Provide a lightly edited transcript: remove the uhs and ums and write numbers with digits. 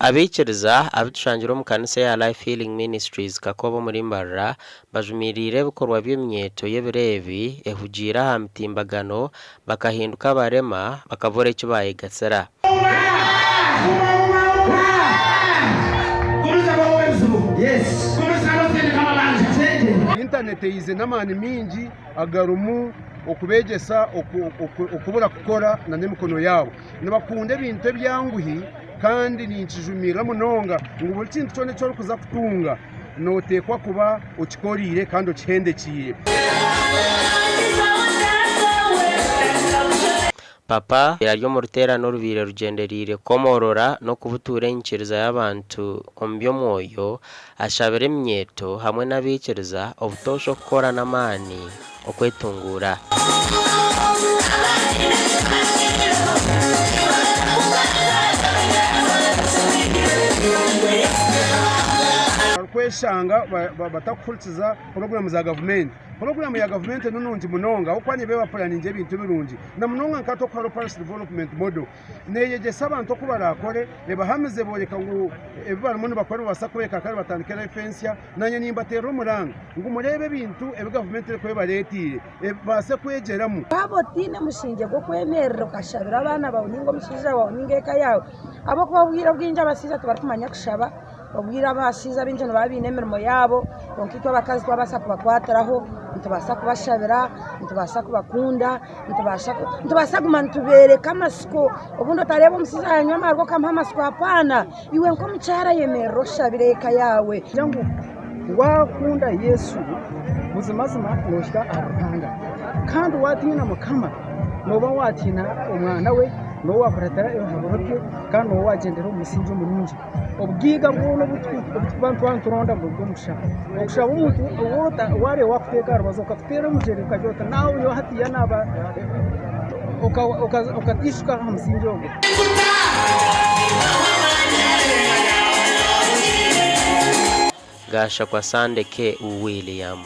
Abaikiriza abu tushangire omu kanisa eya Life Healing Ministries Kakobe omuri Mbarara bajumiriire ebikorwa by'eminyeeto y'ebiro ebi ehugiire aha mitimbagano bakahinduka abarema bakabura eki bayegatsira. Intaneti eize n'amaani maingi agarimu okubeegyesa okubura kukora n'emikono yaabo. Nibakunda ebintu ebyanguhi kandi ninkijumirira munonga ngu buri kintu kyona eki orikuza kutunga nooteekwa kuba okikoreire kandi okihendekiire. Papa ari omu ruteerane orubaire rugyendereire kukomoorora n'okubutuura enyikiriza y'abantu omu by'omwoyo, ashabire eminyeeto hamwe n'abaikiriza obutoosha okukora n'amaani okwetunguura. Barikweshanga batakuhurikiza puroguraamu za gavumenti. Puroguraamu ya gavumenti ni nungi munonga ahabw'okuba neeba ebapuraningira ebintu birungi na munonga nka hati oku hariho Parish Development Model. Neeyegyesa abantu oku baraakore, ebahamize ebooreka ngu ebi barimu nibakora nibabaasa kubireka kandi batandike life ensya. Naanye nimbateerera omuranga ngu mureebe ebintu ebi gavumenti erikuba ebareeteire babaase kwegyeramu. Waaba otaine musingye gw'okwemerera okashabira abaana baawe nainga omushaija waawe nainga eka yaawe ahabw'okuba obwire obwingi abashaija tibarikumanya kushaba. Obwire abashaija abaingi nibaba baine emirimo yaabo kwonka itwe abakazi twabaasa kubakwatiraho nitubaasa kubashabira, nitubaasa kubakunda, nitubaasa kuguma nitubeereka amatsiko. Obundi otareeba omushaija yaanywa amaarwa okamuha amatsiko hapaana, iwe nk'omukyara yemerera oshabire eka yaawe. Ningira ngu waakunda Yesu buzimazima noohika ahari Ruhanga kandi waatiina Mukama nooba waatiina omwana we, nooba waakuratira ebihabuuro bye kandi nooba waagyendera omu musingye omurungi. Obugaiga bwona obu turikuba nituronda niburuga omu kushaba. Okushaba omuntu waareeba waakuteeka aha rubaju okakuteera omugyere okagira oti naawe nyowe hatiiya naaba okateishuka aha musingye ogwo. Gashakwa Sande K. William.